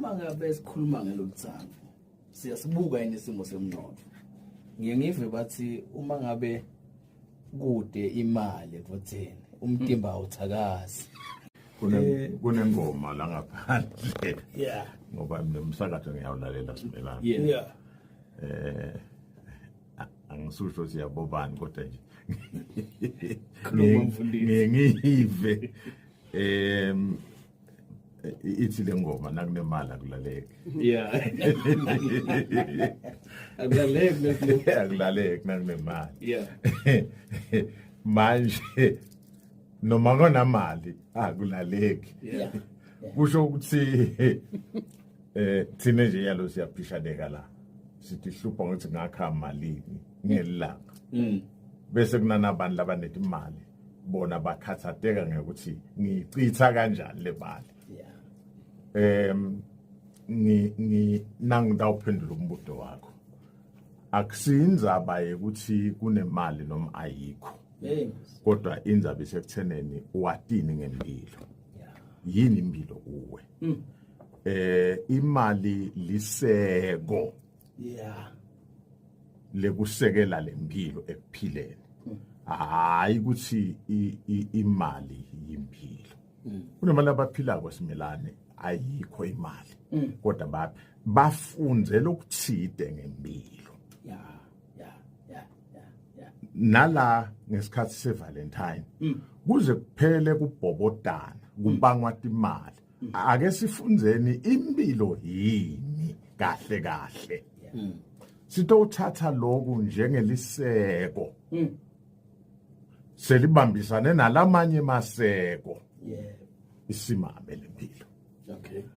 Uma ngabe sikhuluma ngelokuthando, siyasibuka yini isimo semnotho? Ngiye ngive bathi uma ngabe kude imali ekutheni umtimba awuthakazi. Kunengoma la ngaphandle. Ngoba mina umsakazo ngiyawulalela, Simelane. Angisusho siyabobani, kodwa nje Khuluma, mfundisi. Ngiye ngiyive ithi le ngoma, nakunemali akulaleki. Yeah. Akulaleki lokho. Akulaleki nakunemali. Manje noma konamali akulaleki. Kusho ukuthi thina nje yalo siyaphishaneka la, sithi hlupha ngokuthi ngakha malini ngelanga, bese kunanabantu labanethi imali, bona bakhathateka ngekuthi ngiyicitha kanjani le mali. Ngi ngi nangitawuphendula umbuto wakho, akusindzaba yekuthi kunemali noma ayikho, kodwa indzaba isekutheneni watini ngempilo, yini impilo kuwe. Imali liseko lekusekela lempilo ekuphileni, hayi ukuthi imali yimpilo. Kunemali abaphilako, Simelane, ayikho imali, kodwa bafunze lokuthide ngempilo. Nala ngesikhathi seValentine kuze kuphele kubhobodana kubangwa imali, ake sifundzeni impilo yini kahle kahle. Sitowuthatha lokhu njengeliseko selibambisane nalamanye maseko, isimame lempilo. Okay.